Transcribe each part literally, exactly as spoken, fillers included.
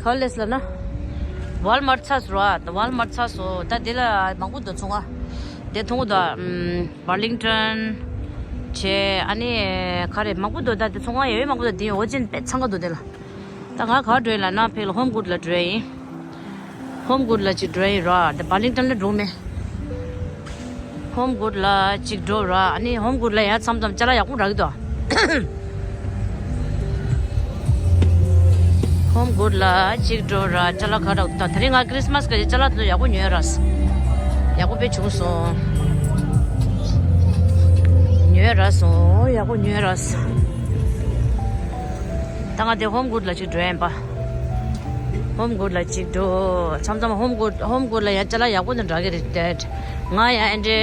ཧོ་ལེས་ལ་ན། ཝལ་མར་ཚ་སོ་ར། ད་ཝལ་མར་ཚ་སོ། ད་དེ་ལ་མང་པོ་འདུག་ཚོང་ཁང་། དེ་མཐོང་གི་འདུག་ཨམ། བར་ལིང་ཊོན་བྱས། ཨ་ནི་ག་རེ་མང་པོ་འདུག་ད་དེ་ཚོང་ཁང་ཡོད་ཡོད་མང་པོ་འདུག་དེ་འོ་ཅན་དཔེ་ཚང་གི་འདུག་དེ་ལ། ད་ང་ག་འགྲོ་ཡིན་ལབ་ན་ཕེ་ལ་ཧོམ་གུཌ་ལ་འགྲོ་ཡིན། ཧོམ་གུཌ་ལ་ཅིག་འགྲོ་ཡིན་ར། དེ་བར་ལིང་ཊོན་ལ་འགྲོ་མེད། ཧོམ་གུཌ་ལ་ཅིག་འགྲོ་ར། ཨ་ནི་ཧོམ་གུཌ་ལ་ཡ་མཚམས་མཚམས་ཅ་ལག་ཡག་པོ་རག་གི་འདུག་ཧོམ་གུཌ་ལ་ཅིག་འགྲོ་ར། ཅ་ལག་ག་རག་འདུག་དེ་རིང་ང་ཁྲིས་མས་གི་ཅ་ལག་དེ་ཚོ་ཡག་པོ་ཉོས་ར། ཡག་པོ་དཔེ་བྱུང་སོང་། ཉོས་ར་སོང་། ཡག་པོ་ཉོས་ར་སོང་། ད་ང་དེ་ཧོམ་གུཌ་ལ་ཅིག་འགྲོ་ཡིན་པ། ཧོམ་གུཌ་ལ་ཅིག་འགྲོ། མཚམས་མཚམས་ཧོམ་གུཌ་ཧོམ་གུཌ་ལ་ཡང་ཅ་ལག་ཡག་པོ་འདི་འདྲ་གི་རེད་དེ། ང་ཡང་ཨེ་འདྲའི་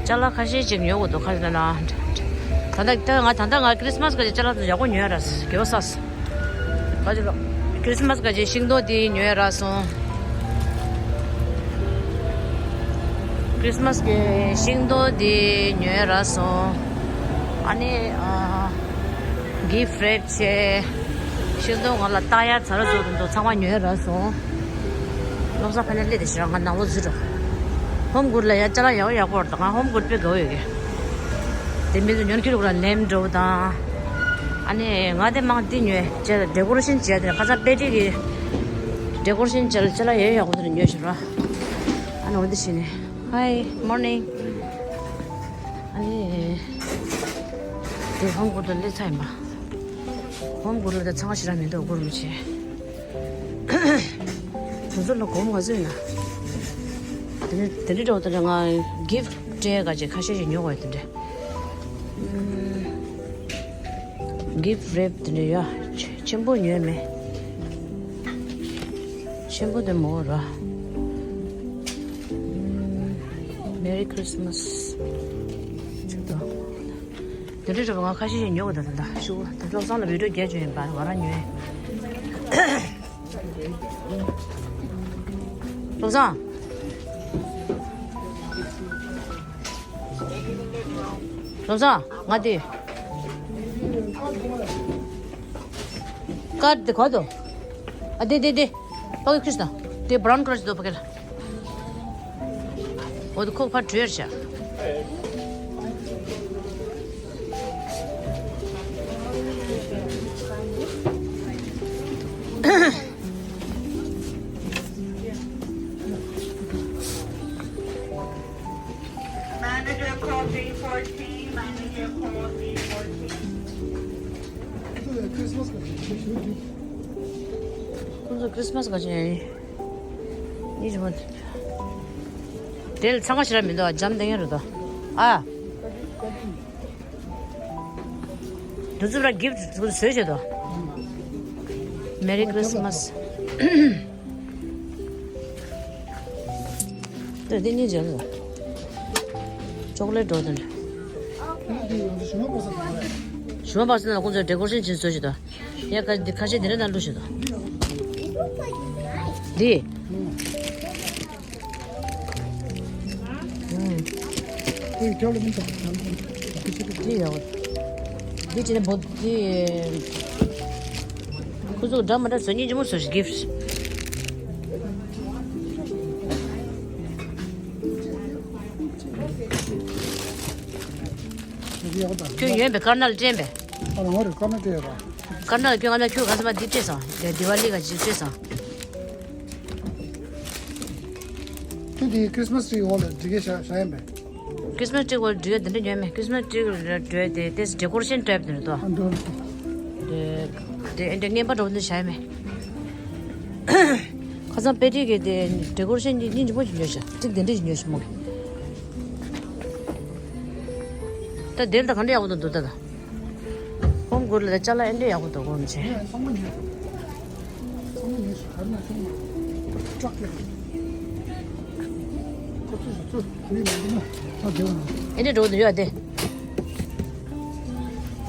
ཅ་ལག་ཁ་ཤས་ཅིག་ཉོ་དགོས་འདུག་ཁ་ཤས་ན། ད་ལྟ་ད་ང་ད་ལྟ་ང་ཁྲིས་མས་གི་ཅ་ལག་ཡག་པོ་ཉོས་ར་གོ་ས། ག་ཅི་ལོ། ཁྲིས་མས་གི་ཤིང་ཏོག་དེ་ཉོས་ར་སོང་། ཁྲིས་མས་གི་ཤིང་ཏོག་དེ་ཉོས་ར་སོང་། ཨ་ནི་ཨ། གིཕ་རེབ་བྱས། ཤིང་སྡོང་ང་ལ་ལྟ་ཡ་ཚ་ར་བཟོ་རུ་འདུག་ཚང་མ་ཉོས་ར་སོང་། བློ་བཟང་ཕ་ནས་སླེབས་དེ་ཞེ་དྲག་ང་ནང་ལོགས་འཛུལ་འགྲོ། ཧོམ་གུཌ་ལ་ཡ་ཅ་ལག་ཡག་ཡག་པོ་རེད། ང་ཧོམ་གུཌ་དཔེ་དགའ་བོ་ཡོད་གི། དེ་མི་ཚོ་ཉོ་མཁན་ལུག་ར་ལེམ་འགྲོ་དང་། ཨ་ནི་ང་དེ་མང་དེ་ཉོས་བྱས་ཌེ་ཀོ་རེ་ཤན་བྱས་དེ་ཁ་སང་པེ་ཏི་གི་ཌེ་ཀོ་རེ་ཤན་བྱས་ལ་ཅ་ལག་ཡག་ཡག་པོ་དེ་ཉོས་ཞེ་དྲག་ཨ་ནི་འོ་དེ་བྱས་ནས། Hi, morning. ཨ་ནི། དེ་ཧོམ་གུཌ་ལ་སླེབས་ཚར་ཡིན་པ། ཧོམ་གུཌ་ལ་ད་ཚང་ཞེ་དྲག་མི་འདུག་སྒོར་མོ་ཆེ། དེ་ཚོ་ལ་སྒོར་མོ་ག་ཚོད་ཡིན་ན། དེ་ནི་དེ་འདྲ་འགྲོ་དེ་འདྲ་ང་གིཕ་ཊི་ག་ཅིག་ཁ་ཤས་ཤིག་ཉོ་དགོས་དེ་འདྲ། གིཕ་རེབ་དེ་འདྲ་ཡ། ཆེན་པོ་ཉོས་མེད། ཆེན་པོ་དེ་མོ་ར། Merry Christmas. ཆུ་དང་། དེ་འདྲ་རེད་པ། ང་ཁ་ཤས་ཤིག་ཉོ་དགོས་ད། ད་ད་ཤུ་གུ་དེ་བློ་བཟང་ལ་བི་ཌིའོ་རྒྱག་བཅུག་ཡིན་པ། ང་རང་ཉོས། བློ་བཟང་། བློ་བཟང་། ང་དེ། ཀར་དེ་ག་དོ། ཨ་དེ་དེ་དེ། ཕ་གི་ཁྲིས་ན། དེ་བྷ་རའུན་ཀ་ལར་ཅིག་འདུག་ཕ་གི་ལ། འོ་དེ་ཁོ་ཕར་བྲོས་ཤག Manager call three fourteen, manager call three fourteen. ཁོང་ཚོ་ཁྲིས་མས་ག་ཅི་ཡིན། ཉིན་རྗེས་མ། དེ་ལ་འཚང་ཁ་ཞེ་དྲག་མི་འདུག་འཇམ་ལྡང་ཡ་རེད་དོ། ཨ། དུ་ཚུབ་ར་གིཕ་ཊི་བཟོས་བྱེད་དོ། Merry Christmas. དེ་དེ་གཉིས་བྱས་ལ། ཅོག་ལེ་ཊི་འགྲོ་དེ་འདྲ། ཞུ་བ་པ་སེ་ན་ཁོང་ཚོས་ཌེ་ཀོ་རེ་ཤན་བྱེད་བཟོས་བྱེད་དོ། ཡ་ཁ་ཁ་ཤས་དེ་འདྲ་ན་བླུགས་བྱེད་དོ། འདི། ཨུམ། འདི་ཡག་འདི་བྱས་ན་བོད་འདི། ཁོ་ཚོ་འདྲ་མི་འདྲ་བཟོ་སྙིང་རྗེ་མོ་བཟོ་ཞིག་གིཕ་ཊི། ཁྱོད་ཡོན་པའི་དཀར་ནག་ལ་སྤྲད་པས། ཨ་ལ་ང་རེ་དཀར་ནག་སྤྲད་ཡོད་པ། དཀར་ནག་ལ་ཁྱོད་ང་ན་ཁྱོད་ག་ས་མ་འདི་སྤྲད་སོང་། དེ་དི་ཝ་ལི་ག་ཅིག་སྤྲད་སོང་། ཁྱོད་དེ་ཁྲིས་མས་ཊི་འོག་ལ་འབྲི་གེ་བཞག་བཞག་ཡིན་པས། ཁྲིས་མས་ཊི་འོག་ལ་འབྲི་གེ་འདི་འདྲ་ཉོས་མེད། ཁྲིས་མས་ཊི་འོག་ལ་འགྲོས་དེ་དེ་ཌེ་ཀོ་རེ་ཤན་ཊའིཔ་འདི་འདྲ་འདུག་ཨ་འདུག་དེ་དེ་ཨེ་འདྲ་རྔན་པ་འདྲ་པོ་འདི་བཞག་ཡིན་མེད། ཁ་སང་པེ་ཏི་གི་དེ་ཌེ་ཀོ་རེ་ཤན་གྱི་སྙིང་རྗེ་མོ་ཅིག་ཉོས་ཤག་ཅིག་དེ་འདྲ་ཞིག་ཉོས་ཤག་མོ་གི། ད་དེར་ད་ག་འདྲ་ཡག་པོ་འདུག་འདུག་ད་ད། ཧོམ་གུཌ་ལ་ཅ་ལག་ཨེ་འདྲ་ཡག་པོ་འདུག་གོ་མི་ཆེ། ཨེ་འདྲ་འགྲོ་འདུག་ཡོད་དེ།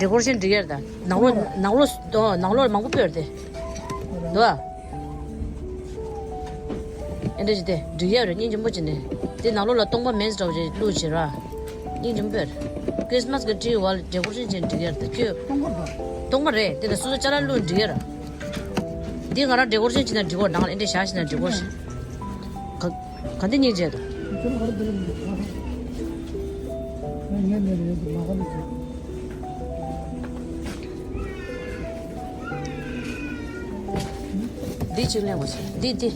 ཌེ་ཀོ་རེ་ཤན་འབྲི་ཡར་ད། ནང་ལོགས་ནང་ལོགས་ནང་ལོགས་མང་པོ་སྤོས་ར་དེ། འདུག་ཨ། ཨེ་འདྲ་ཞིག་དེ་འགྲིག་ཡ་རེད། སྙིང་རྗེ་མོ་བྱས་ནས། དེ་ནང་ལོགས་ལ་སྟོང་པ་མེ་འདྲ་བོ་ཅིག་བླུགས་བྱས་ར། སྙིང་རྗེ་མོ་དཔེར། ཁྲིས་མས་གི་ཊི་འོག་ལ་ཌེ་ཀོ་རེ་ཤན་བྱས་འགྲིག་ཡ་རེད་ད་ཁྱོད། སྟོང་པ་རེད། དེ་ལ་སོ་སོ་ཅ་ལག་བླུགས་འགྲིག་ཡ་ར། འདི་ང་རང་ཌེ་ཀོ་རེ་ཤན་བྱས་ན་འགྲིག་གོ། ནང་ལ་འདི་འདྲ་བཞག་བྱས་ན་འགྲིག་གོ། ག་ག་འདི་གཉིས་བྱས་དང་། འདི་གཅིག་ལེན་དགོས། འདི་འདི།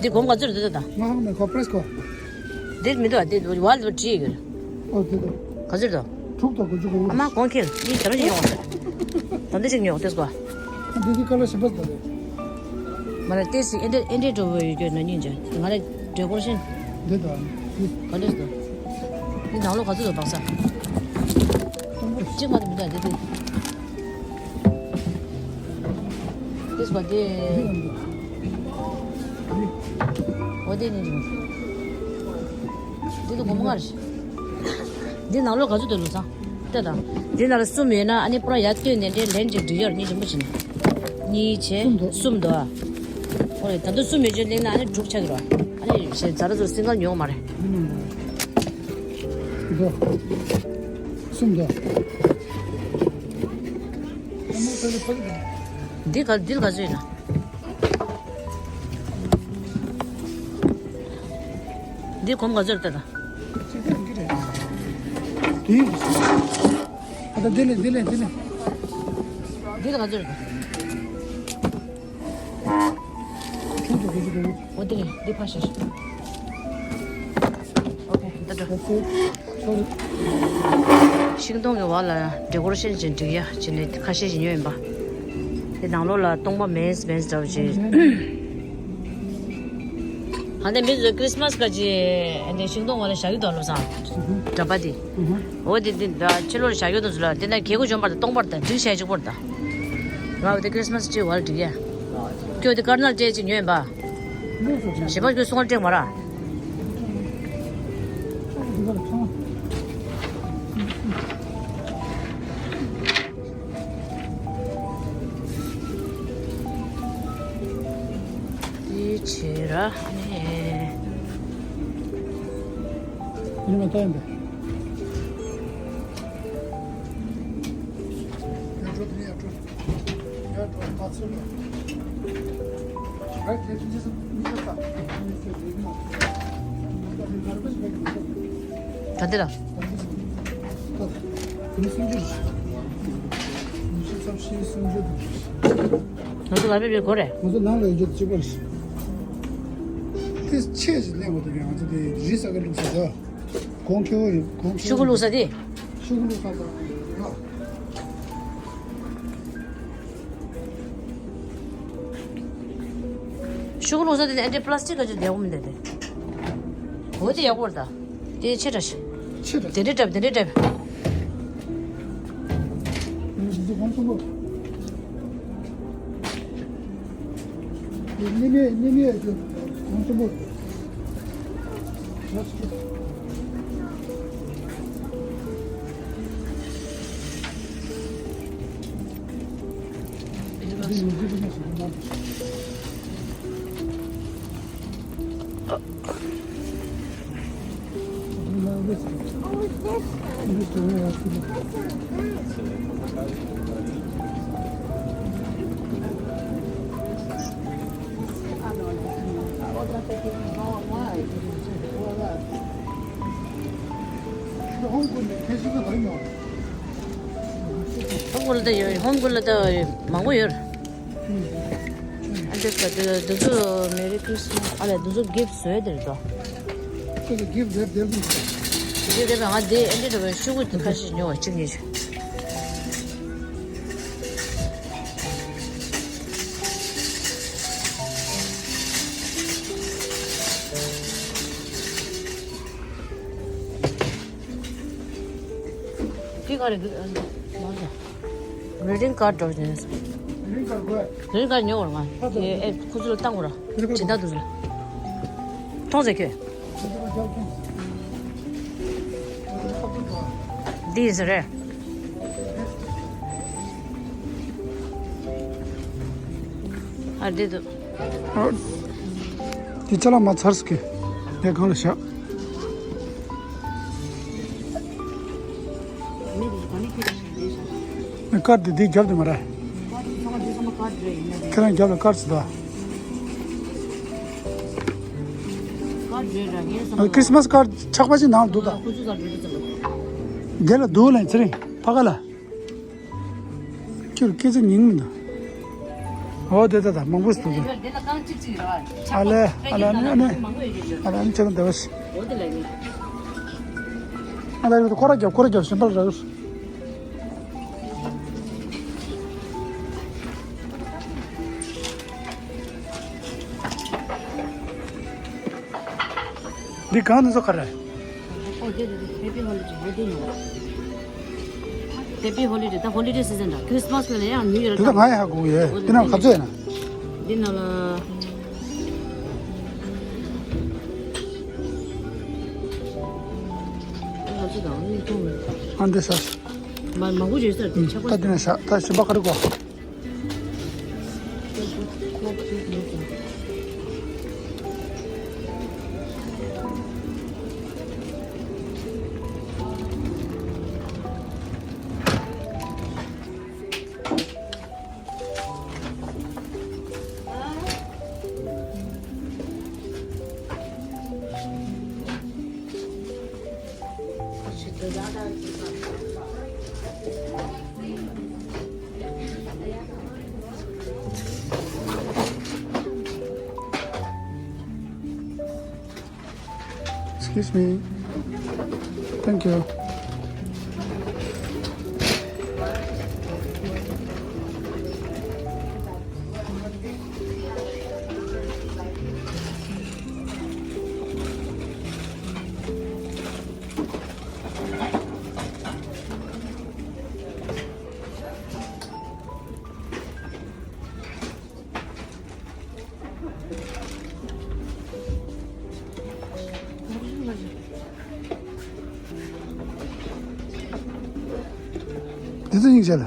འདི་སྒོར་མོ་ག་ཚོད་རེད་ད། ང་ཧང་མེད་ཁོ་པྲེས་ཁོ། འདི་མི་འདུག་འདི་ཝལ་དུ་བྲིས་ཡོད། ཨོ་དེ་དང་། ག་ཚོད་འདུག་དྲུག་དང་དགུ་བཅུ་གོ་དགུ། ཨ་མ་གོང་ཁེལ་འདི་དམ་ཞིག་ཉོ། དམ་འདི་ཞིག་ཉོ་དེ་སྒོ། འདི་འདི་ཁ་ལ་ཞིམ་པ་ཟ་རེད། མ་རེད་དེ་སི་ཨེ་འདྲེ་ཨེ་འདྲེ་འགྲོ་བོ་ཡོད་རྒྱུ་ན་སྙིང་རྗེ། ང་རེ་འདྲེ་སྐོར་ཤན། འདི་དང་འདི། ག་འདྲས་འདུག་འདི་ནང་ལོགས་ག་ཚོད་འདུག་བག་ས། གཅིག་མ་གཏོགས་མི་འདུག་འདི་འདི། དེ་སུ་བ་དེ། འོ་དེ་ནི་འདི་ནི་སྒོར་མོ་ལྔ་རེད། འདི་ནང་ལོགས་ག་ཚོད་འདུག་ལོ་ཚང་། ལྟ་དང་། འདི་ནང་ལ་གསུམ་ཡོད་ན་ཨ་ནི་པུ་ར་ཡར་བཏོན་ནས་འདྲེ་ལན་ཅིག་འགྲིག་ཡོད་རེད། གཉིས་ཆེན་པོ་བྱིན། གཉིས་བྱས་གསུམ་འདུག་གསུམ་འདུག་ཨ། ཨོ་རེད། ད་དུང་གསུམ་ཡོད་ཅེས་གླེང་ན་ཨ་ནི་དྲུག་ཆགས་ཀྱི་རེད། ཨ་ནི་ཞེས་ཛ་ར་ཚོ་སིང་གལ་ཉོ་མ་རེད། འདི་གསུམ་འདུག་འདི་ག་འདི་ག་ཚོད་ཡིན་ན། འདི་གོམ་ག་ཚོད་རེད་ད། ཨ་ད་འདི་ལས་འདི་ལས་འདི་ལས། འདི་ལ་ག་ཚོད་རེད་ད། ཁྱོད་ཚོ་དགུ་བཅུ་གོ་དགུ། འོ་འདི་རེད། འདི་ཕར་བཞག་ཨོ་ཁེ་འདི་འགྲོ། ཤིང་སྡོང་གི་འོག་ལ་ཌེ་ཀོ་རེ་ཤན་ཅིག་འགྲིག་ཡ་ཅིག་ནས་ཁ་ཤས་ཤིག་ཉོས་ཡིན་པ། དེ་ནང་ལོགས་ལ་སྟོང་པ་མེད་མེད་འདྲ་བོ་ཅིག་ཧ་ནས་མི་ཚོས་ཁྲིས་མས་སྐབས་ཀྱི་ཤིང་སྡོང་འོག་ལ་བཞག་གི་འདུག་ལོ་སང་། འདྲ་པ་དེ། འོ་དེ་དེ་འདྲ་ཕྱི་ལོགས་ལ་བཞག་ཡོད་དུ་ཚུལ་ལ་དེ་ན་གལ་གོ་འཇོན་པར་དང་སྟོང་པར་དང་འགྲིག་བྱས་གཅིག་པོར་དང་། ང་འོ་དེ་ཁྲིས་མས་ཅིག་བར་འགྲིག་ཡ། ཁྱོད་དེ་དཀར་ནག་སྤྲད་ཅིག་ཉོས་ཡིན་པ། ཞེ་པ་ཁྱོད་སོང་བ་སྤྲད་མ་ར། དེ་བྱས་ར་ནས། ཉི་མ་ལྟ་ཡིན་པས། ད་འདི་ལ། ང་ཚོ་ལ་བེ་བེ་གོ་རེད། ང་ཚོ་ནང་ལ་ཡོད་རྒྱུ་གཅིག་པ་རེད། དེ་ཆེ་ཞིག་ལེན་དགོས་འདུག་ང་ཚོ་དེ་རི་ས་ག་བླུགས་ས་དེ། གོང་ཁེ་བོ་ཡིན། གོང་ཁེ་བོ། ཤུ་གུ་བླུགས་ས་དེ། ཤུ་གུ་བླུགས་ས་དང་། ཤུ་གུ་བླུགས་ས་དེ་ཨ་འདྲའི་པ་ལ་སི་ཊིག་ག་ཅིག་བསྡད་ཡོད་མི་འདུག་དེ། འོ་དེ་ཡག་པོ་རེད་ད། དེ་ཆེ་དྲགས་ཤིག་ཆེ་དྲགས། དེ་འདྲའི་འདྲ་པོ་དེ་འདྲའི་འདྲ་པོ། འདི་གོང་ཆེན་པོ། འདི་སྣེ་མེད་སྣེ་མེད་ཀྱི་གོང་ཆེན་པོ། ཧོམ་གུལ་ལ་ད་ཡོད། ཧོམ་གུལ་ལ་ད་མང་པོ་ཡོད། ཨ་འདྲས་པ་དེ་འདི་ཚོ་མེ་རི་ཁྲིས་མས། ཨ་ལས་འདི་ཚོ་གིཕ་བཟོས་དེ་རེད་དོ། ཁྱེད་ཀྱི་གིཕ་རེད་དེ་ལ། དེ་རེད་པ། ང་དེ་ཨ་འདྲས་པ་ཤུ་གུ་དེ་ཁ་ཤས་ཉོ་བ་གཅིག་གཉིས་བྱས། འདི་ག་རེ་འདུག་ཨ་ནི་མ་རེད། གི་རིང་ཀར་འགྲོ་བཞིན། གི་རིང་ཀར་དགོས། གི་རིང་ཀར་ཉོ་བར་ང་། ཨ་ད། དེ་ཨེ་ཁོ་ཚོ་ལ་བཏང་དགོས་ར། གི་རིང་ཀར། སྦྱིན་བདག་དུ་ཚོ་ལ། མཐོང་ཟེར་ཁྱོད། འདི་ཡིན་ས་རེད། ཨ་འདི་འདུག་ཨ། དེ་ཅ་ལག་མ་ཚར་སོང་གི། དེ་གང་ལ་བཞག་ནི་དཀར་དེ་དེའི་རྒྱབ་དེ་མ་རེད། ཁྱེད་རང་རྒྱབ་ལ་ཀར་ཙི་ད། ཨ། ཁྲིས་མས་ཀར་ཆག་པ་ཅིག་ནང་འདུག་ད། དེ་ལ་འདུག་ལ་ཚེ་རིང་ཕ་ག་ལ། ཁྱོད་སྐད་ཆ་ཉན་མི་འདུག། འོ་དེ་ད་ད་མང་པོ་ཞིག་འདུག་གི། ཨ་ལེ་ཨ་ལེ། ཨ་ནི་ཨ་ནི། ཨ་ལེ་ཨ་ནི་ཁྱེད་རང་བསྡད་པ་ཞིག། ཨ་ལེ་ཁོ་ར་རྒྱབ་ཁོ་ར་རྒྱབ་གཞན་པ་ལ་རག། འདི་གང་ནས་བཟོ་ག་རེ། ཨོ་དེ་དེ་དེ་ཧེ་པི་ཧོ་ལི་ཌེ། འོ་དེ་ཡིན། ཧེ་པི་ཧོ་ལི་ཌེ། ད་ཧོ་ལི་ཌེ་སི་ཛན་འདྲ། ཁྲིས་མས་ལ་ཡང་ནིའུ་ཡར། དེ་ད་ང་ཡང་ཧ་གོ་གི་ཡོད། འོ་དེ་ནང་ག་ཚོད་ཡིན་ན། འདི་ནང་ལ། ཨ་འདི་ཤ། མ་མང་པོ་ཡོད་ས་རེད། ཆགས་པ། ད་འདི་ནས་ཤ་ད་ཞིམ་པ་ག་རེ་གོ། Excuse me. Thank you. འདི་ཚོ་སྙིང་རྗེ་ལ།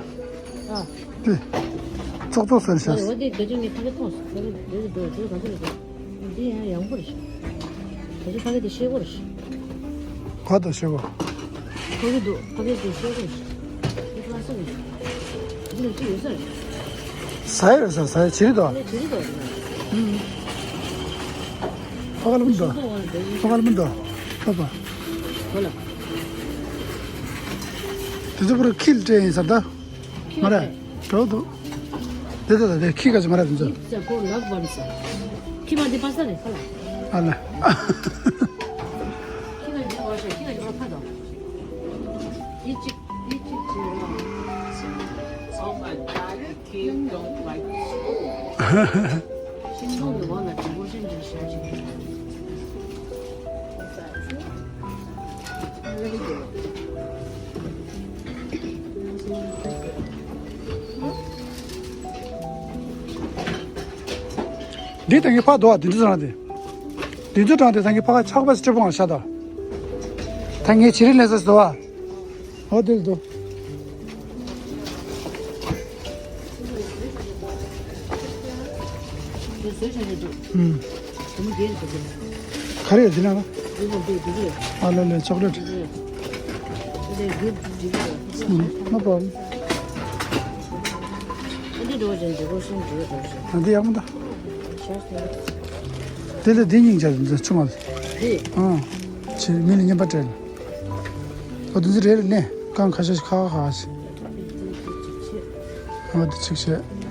ཨ། དེ། ཙོག་ཙོག་ཟེར་ཤག། འོ་དེ་འདི་ཚོ་ངས་ཕ་གི་མཐོང་སོང་། ཕ་གི་འདི་ཚོ་འདི་ཚོ་ག་ཚོད་རེད་འདུག། འདི་ཡང་ཡང་པོ་རེད་ཤག། འདི་ཚོ་ཕ་གི་འདི་ཤེལ་སྒོ་རེད་ཤག། ག་དང་ཤེལ་སྒོ། ཕ་གི་འདུག། ཕ་གི་འདི་ཤེལ་སྒོ་རེད་ཤག། འདི་ཕ་སུ་རེད་ཤག། འདི་ནང་ཅི་ཡོད་ས་རེད། ཟ་ཡི་རེད་ཟ། ཟ་ཡི་བྱེད་རེད་དོ། ཨ་ནི་བྱེད་རེད་དོ། ཨུམ། ཕ་ག་ལ་མི་འདུག། ཕ་ག་ལ་མི་འདུག། ཕ་པ། གོ་ལ། དེ་ཚོ་པུ་ར་ཁྱི་ལ་སྤྲད་ཡིན་ས་ད། ཁྱི་མ་རེད། ལ་སྤྲད། འགྲོ་འདུག། དེ་ཚོ་ད་དེ་ཁྱི་ག་ཅི་མ་རེད་དེ་ཚོ། ཁྱི་ཚོ་ཁོ་ལག་བར་ས། ཁྱི་མ་འདི་པ་ས་རེད་ཁ་ལ། ཨ་ལ། ཁྱི་ག་ཅི་བར་ས། ཁྱི་ག་ཅི་བར་ཕ་དང་། ཡི་གཅིག་ཡི་གཅིག་བྱེད་རོགས། Oh my God, the kids don't like school. ཤིང་སྡོང་གི་འོག་ལ་དྲི་བོ་ཤིང་འདྲ་ཞིག་ཅིག། འདི་ད་ངས་ཕར་འདུག་ཨ། དེ་འདྲ་ཚོ་རང་དེ། དེ་ཚོ་རང་དེ་ད་ངས་ཕར་ཆག་པ་སི་ཊེབ་ཕང་ཤ་ད། ད་ངས་བྱི་རིལ་ལེན་ས་སི་འདུག་ཨ། འོ་དེ་འདུག། ཨུམ། ག་རེ་ཡོད་འདི་ན་ལ། ཨ་ལ་ལ་ཅོག་ལེ་ཊི། ཨུམ། No problem། ཨ་འདི་ཡག་མོ་ད། དེ་ལ་འདི་སྙིང་རྗེ་འདི་ཆུང་བ། ཨང་། ཆེ་མི་ལ་རྔན་པ་སྤྲད་ལ། ཨོ་དེ་ཚོ་རེད་ལ་ནས་རྐང་ཁ་ཤས་ཤིག་ཁ་ཁ་ཁ་ཤས། ཨོ་དེ་ཆིག་བྱས།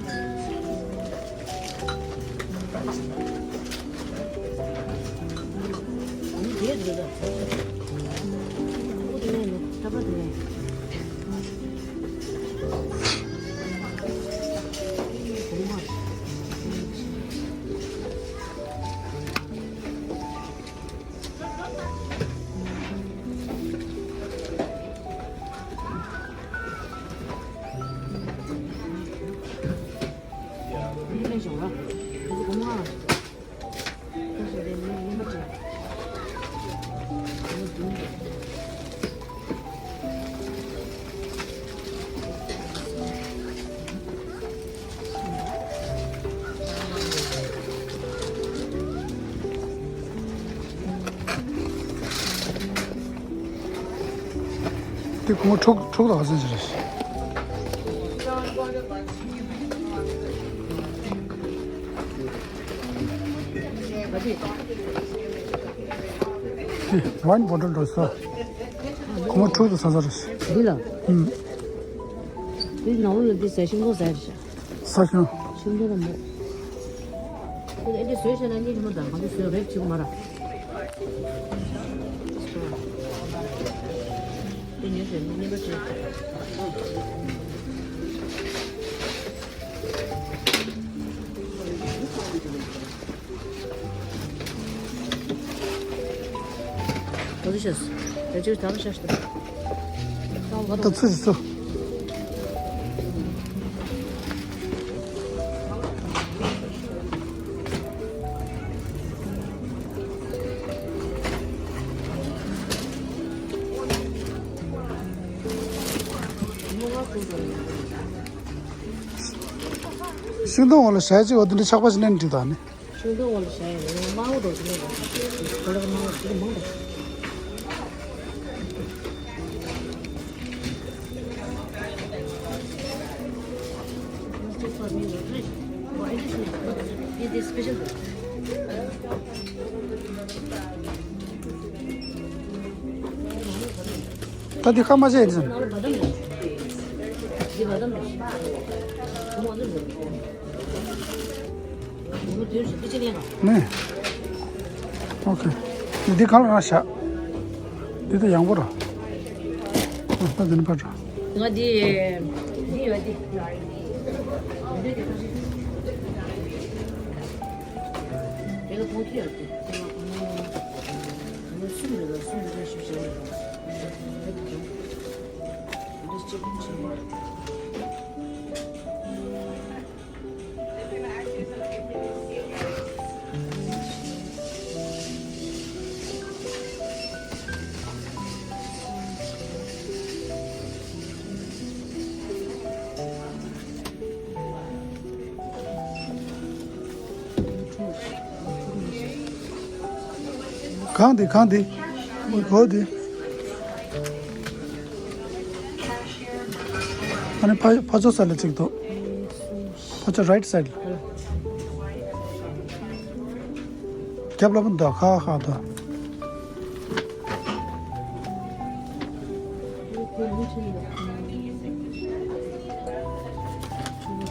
དེ་གོང་ཁྲོག་ཁྲོག་ལ་ག་ཚོད་ཅིག་རེད། ཝའིན་བོ་ཊལ་འགྲོ་ས། ཁོ་མོ་འཁྲུག་ཏུ་ཟ་ས་རེད། འདི་ལ། ཨུམ། འདི་ནང་ལོགས་ལ་འདི་ཟ་ཤིང་ཏོག་ཟ་རེད་ཤག་ཟ་ཤིང་། ཤིང་ཏོག་ལ་མོ། འདི་ཨེ་འདི་བཟོས་བྱས་ན་གཉིད་ཁྲི་མོ་དང་གང་འདི་བཟོས་རེབ་བྱེད་དགོས་མ་ར། འདི་ཉོས་བྱས་ནི་གཉིད་པ་བྱེད། ད་ཚོད་ཅིག་ཚོད། ཤིང་སྡོང་འོག་ལ་ཞལ་གཅིག་འོ་དེ་འདྲ་ཆག་པ་ཞིག་ལེན་འགྲིག་ད་ནི། ཤིང་སྡོང་འོག་ལ་ཞལ་ཡོད་ནི་དམར་པོ་འདྲ་ཞིག་ལེན་དགོས། ཁོ་རང་དམར་པོ་ཞིག་མང་འདུག This is special. ད་འདི་ཁ་མ་བྱས་ཡིན་ཙམ། འདི་བ་དམ་རེད། འདི་བ་དམ་རེད། ངོ་བོ་དུས་སུ་དུས་ཆེན་ལེན་པ། ནས། ཨོ་ཁེ། འདི་གང་ལ་རང་བཞག་འདི་ད་ཡང་པོ་ར། ཨ་ད་འདི་ནི་ཕར་འགྲོ། ང་འདི། འདི་ཡོད་འདི། འདི་ལ་གོང་ཁེ་ཡོད་འདི། ང་གསུམ་རེད་ལ་གསུམ་རེ་རེ་ཞིག་བཞག་ཡོད། འདི་གཅིག་པུ་བྱས། གང་དེ་གང་དེ། འོ་དེ། ཨ་ནི་ཕ་ཕ་ཚོ་ས་ལ་གཅིག་འདུག་ཕ་ཚོ་རའིཊ་སའིཌ་ལ། རྒྱབ་ལ་པོ་འདུག་ཁ་ཁ་འདུག་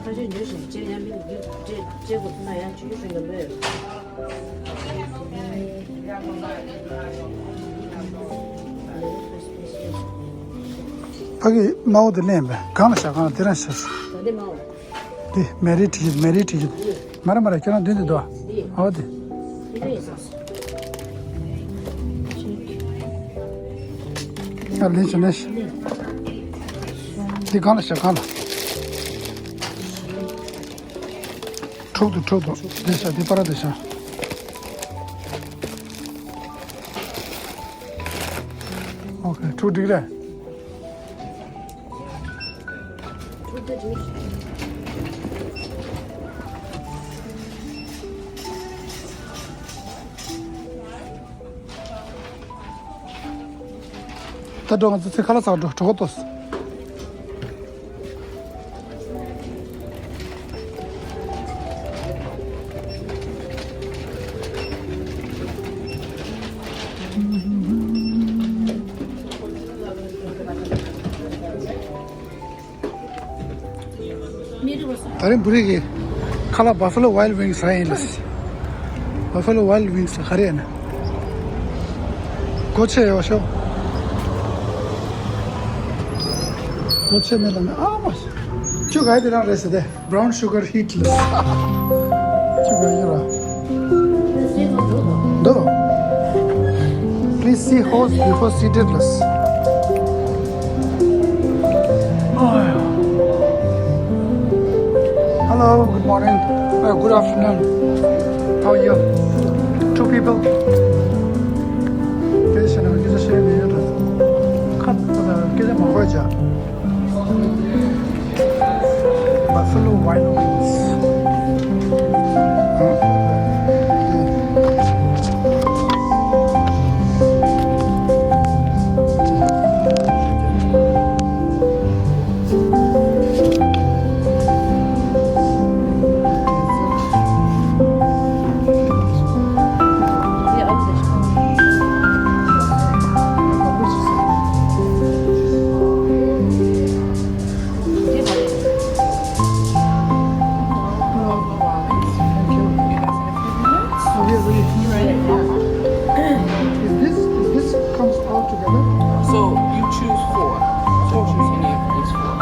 ཁ་ཤས་ཉོས་ཤིང་ཅེ་ཡང་མི་འདུག་ཅེ་ཅེ་གོ་ན་ཡང་ཆུ་ཤིང་ལ་མེད། ཕ་གི་དམར་པོ་དེ་ལེན་པས་གང་ལ་བཞག་གང་ལ་དེ་རང་བཞག་ད་དེ་དམར་པོ། འདི་མེ་རི་བྲིས་ཀྱི་མེ་རི་བྲིས་ཀྱི། མ་རེད་མ་རེད་ཁྱེད་རང་མདུན་དུ་འདུག་འདི། ཨོ་དེ། འདི་ཡིན་ས། ཡ་ལེན་བྱས་ནས། འདི་གང་ལ་བཞག་གང་ལ། འཁྲུག་འདུག་འཁྲུག་འདུག་འདི་བཞག་འདི་པར་འདི་བཞག་ཨོ་ཁེ་འཁྲུག་འགྲིག་རེད། ད་འགྲོ་ང་ཚོ་ཚེ་ཁ་ལག་ཟ་འགྲོ་གྲོད་ཁོག་ལྟོགས། ད་རིང་བུ་རིག་གི་ཁ་ལག་Buffalo Wild Wings ཟ་ཡིན་ལ། Buffalo Wild Wings ལ་ག་རེ་ཡིན་ན། སྒོ་ཕྱེ་ཡོད་ཤོག་སྒོ་ཕྱེ་མེད་ལ་ནི་ཨ་མ། ཁྱོད་ག་ཡི་དེ་རང་རེད་ཟེར་ཏེ། Brown sugar heatless. ཅི་ག་ཡོད་ར། འདུག Please see host before seated list. Hello, good morning. Uh, good afternoon. How are you? Two people. སྐད་ཆ་བཤད་ན་སྐད་ཆ་བཤད་ཡོད་ར། ཁ་སྐད་ཆ་མ་གོ་ཅག Buffalo Wild Wings. Really? If this, if this comes all together? So you choose four. So you choose any of these four.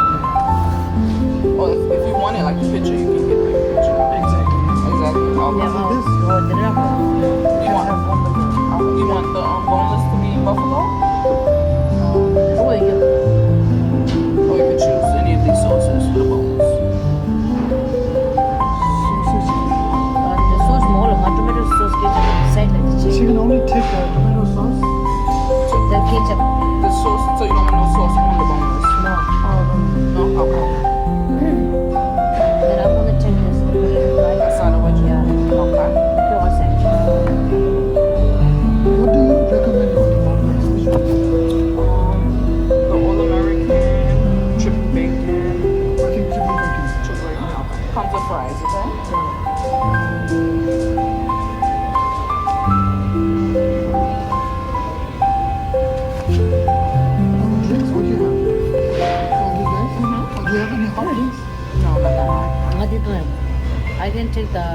Or if, if you want it, like the picture, you can get the picture. Exactly. Exactly. Okay. Is it this? You want, you want the um, boneless to be buffalo? Oh, you can choose any of these sauces for the boneless. Sauces. ཨ་ནི་སོ་སི་མོ་ལ་ང་ཊོ་མེ་ཊོ་སོ་སི་སྐད་ཆ་སའི་ཌི་ལ་ཅི། She can only take uh, tomato sauce. The ketchup. The sauce, so you don't want no sauce on the boneless? No. Oh, no. No? Okay. Then I'm gonna take this and put it in my That's not a wedge? Yeah. Okay. Pure side. What do you recommend on the boneless? Which one? Um, the all American, chicken bacon. I think chicken bacon. Chicken bacon, okay. Comes with fries, okay? Drinks, what do you have? Coffee, guys? Mm-hmm. Do you have any hot drinks? No, not that hot. What do you have? I can take the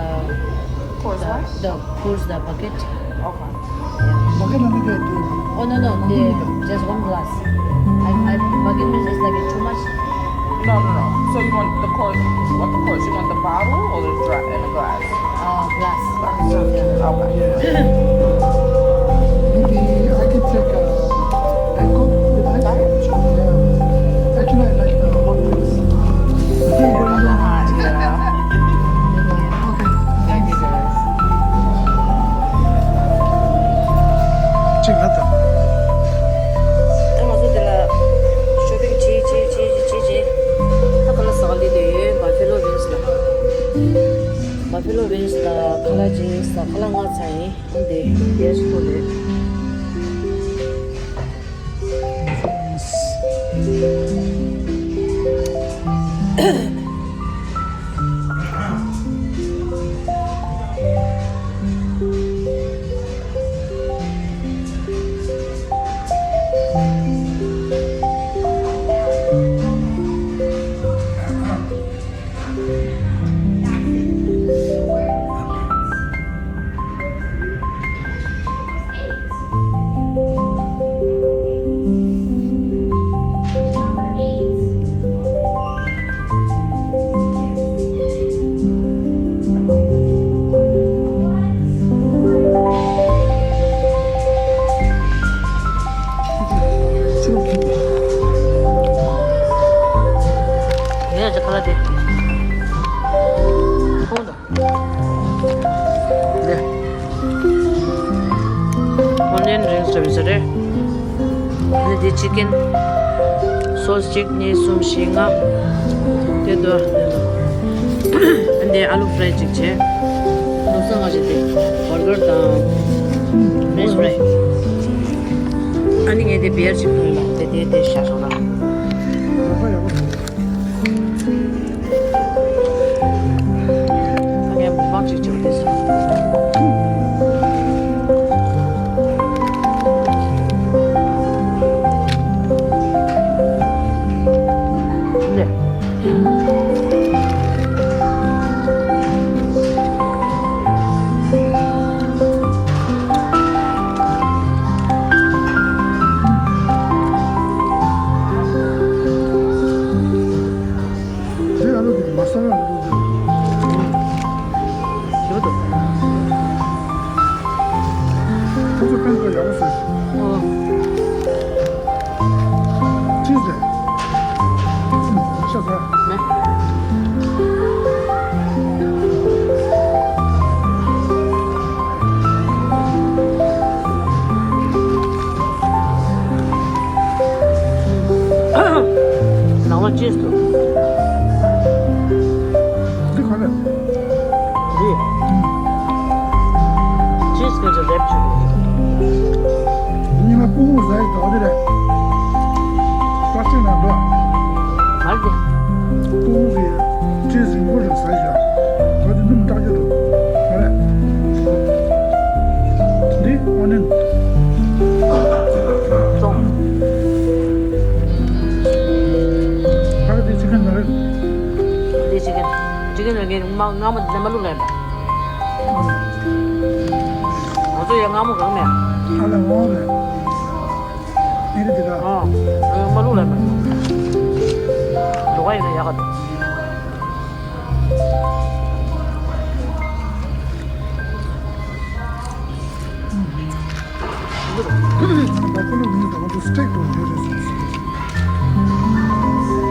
Coors the, Light? The Coors, the bucket. Okay. Bucket only they do. Oh, no, no, they, just one glass. I, I, bucket means it's like too much. No, no, no. So you want the Coors, what the Coors? You want the bottle or the dra- in a glass? Uh, glass. Glass. Yeah. Okay. Maybe I can take a Echo with ice? Diet? Sure. Yeah. Actually, I like the hot wings. It's very hot, yeah. Okay. Thank you, guys. ཅིག་ལ་ད། ད་ང་ཚོ་དེ་ལ་ཤོ་པིང་བྱེད་བྱེད་བྱེད་བྱེད་བྱེད། ད་ཁ་ལག་ཟ་ག་སླེབས་བསྡད་ཡོད། Buffalo Wings ལ། Buffalo Wings ལ་ཁ་ལག་ཅིག་ཟ། ཁ་ལག་ལྔ་ཚར་ཡིན། འདི་ཡས་ཐུག་ལེ། ཡ་ཅི་ཁ་ལ་དེ། ཁོང་དང་། འདི། ཨོ་ནི་ཡན་རིང་སི་འདྲ་མི་འདྲ་རེད། འདི་འདི་ཅི་ཀན། སོ་སི་གཅིག་གཉིས་གསུམ་བཞི་ལྔ། དེ་དོ་དེ་དོ། འདི་ཨ་ལུ་ཕ་རའི་གཅིག་བྱས། ལོ་གསར་ང་ཞིག་དེ་བར་གར་དང་ཕ་རེན་ཆི་ཕ་རའི། ཨ་ནི་ངས་དེ་བི་ཡར་གཅིག་བཏུང་ཡོད་ལ་དེ་དེ་དེ་བཞག་སོང་ལ། ངས་མི་མང་ཅིག་བྱེད་པ་དེ་སོང་། ནས། དེ་ཨ་ལོ་དེ་མ་ས་ལ་འདུག་ཟེར། ཞེ་པོ་འདུག་ཁོ་ཚོ་ཕན་ཐོགས་ཡག་པོ་བཟོས་སོང་། ཨོ། ཅི་ཟེར། ཤ་ཟ། མེད། ནང་ལ་ཅི་འདུག་འདི་ག་རེ། འདི། ཅི་སྐད་ཆ་ལེབ་ཆུ། ཉི་མ་ཕྲུ་གུ་ཟ་ཡི་དོག་འདི་རེད། པ་སེ་ན་འདུག་མར་འདི། ཕྲུ་གུ་གི་ཅི་རིང་པོ་རེད་ཟ་ཡི་ཡ། ག་དེ་སྣུམ་དྲག་རྒྱུ་འདུག་མ་རེད། འདི་ཨོ་ནན། ཙོང་། ཕ་གི་དེ་ཅི་ཁན་མ་རེད། འདི་ཅི་ཁན། ཅི་ཁན་ལ་ངས་མ་ང་མ་འདི་མ་ལུག་ལ་ཡིན་པ། མངར་མོ་གང་མེད། ཨ་ལ་འོང་རེད། ཨེ་རེད་དེ་ལ། ཨ། མ་ལུག་ལ་མེད། ལོག་ཡིན་ན་ཡག་ག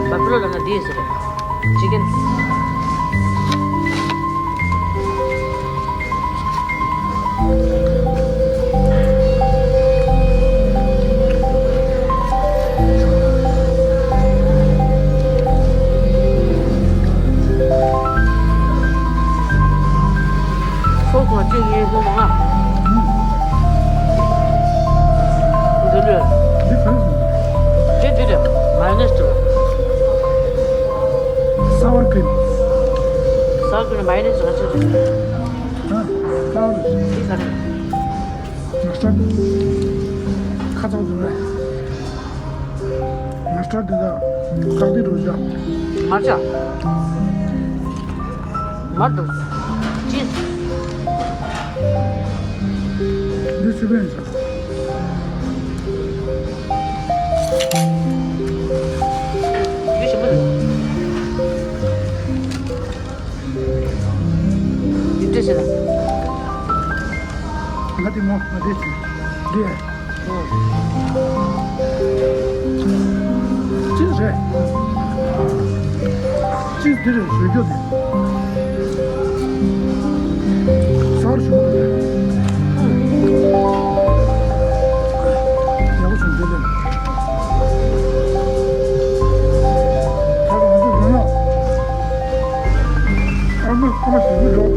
Buffalo ལབ་ན་འདི་ཟེར། Chicken། སོ་སོ་གཅིག་གཉིས་གསུམ་ལྔ། འདི་ལོས། འདི་གང་ཟེར། འདི་འདི་རེད། mayonnaise་དེ། Sour cream། Sour cream mayonnaise་ག་ཚོད་རེད། ཧ། Sour། འདི་ག་རེད། Mustard། ཁ་ཚ་འདུག་རེད། Mustard་འདི་དང་ཁག་འདི་རུ་བཞག་མར་ཆ། མར་འདུག་ཅི། འདི་ཆུ་བེན་ཟེར། འདི་ཞིམ་པོ་འདུག་འདི་འདྲ་ཞིག་ལ། ང་དེ་མོ་ང་དེ་ཅི་འདི་ཅི་རེད། ཅི་འདི་རེད་ཞུ་རྒྱུ་དེ། གསར་ཞུ་གི་རེད། ཡག་པོ་བྱུང་རྒྱུ་ལེན། ད་ང་ཚོ་ཡོང་ཡག་ཨ་མ་ཨ་མ་ཞུ་གི་འགྲོ།